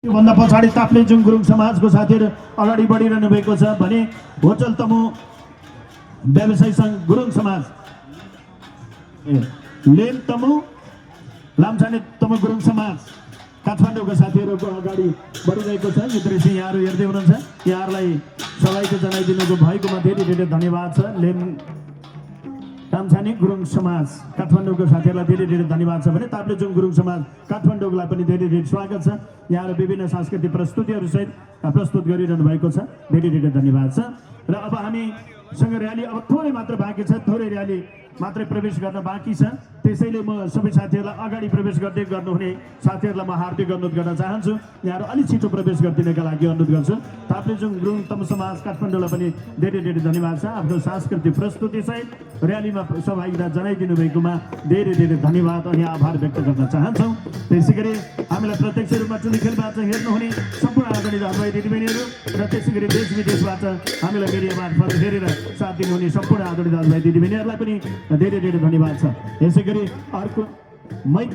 भन्दा पछाडि ताप्लेजुङ गुरुङ समाजको साथीहरू अगाडि बढिरहनु भएको छ भने होचल तमु व्यवसायी सङ्घ गुरुङ समाज लेम तमु लामछाने तमु गुरुङ समाज काठमाडौँका साथीहरूको अगाडि बढिरहेको छ। यो दृश्य यहाँहरू हेर्दै हुनुहुन्छ। यहाँहरूलाई सबैको जनाइदिनुको भएकोमा धेरै धेरै धन्यवाद छ। लेम लामछाने गुरुङ समाज काठमाडौँको साथीहरूलाई धेरै धेरै धन्यवाद छ भने ताप्लेजुङ गुरुङ समाज काठमाडौँलाई पनि धेरै धेरै स्वागत छ। यहाँहरू विभिन्न सांस्कृतिक प्रस्तुतिहरू सहित प्रस्तुत गरिरहनु भएको छ। धेरै धेरै धन्यवाद छ। र अब हामीसँग र्याली अब थोरै मात्र बाँकी छ, थोरै र्याली मात्रै प्रवेश गर्न बाँकी छ। त्यसैले म सबै साथीहरूलाई अगाडि प्रवेश गर्दै गर्नुहुने साथीहरूलाई म हार्दिक अनुरोध गर्न चाहन्छु। यहाँहरू अलिक छिटो प्रवेश गरिदिनका लागि अनुरोध गर्छु। ताप्लेजुङ गुरुङ तमु समाज काठमाडौँलाई पनि धेरै धेरै धन्यवाद छ। आफ्नो सांस्कृतिक प्रस्तुति सहित र्यालीमा सहभागिता जनाइदिनु भएकोमा धेरै धेरै धन्यवाद अनि आभार व्यक्त गर्न चाहन्छौँ। त्यसै गरी हामीलाई प्रत्यक्ष रूपमा टुली खेलबाट हेर्नुहुने सम्पूर्ण आदरणीय दाजुभाइ दिदीबहिनीहरू र त्यसै गरी देश विदेशबाट हामीलाई मिडिया मार्फत हेरेर साथ दिनुहुने सम्पूर्ण आदरणीय दाजुभाइ दिदीबहिनीहरूलाई पनि धेरै धेरै धन्यवाद छ। यसै गरी अर्को मैत्री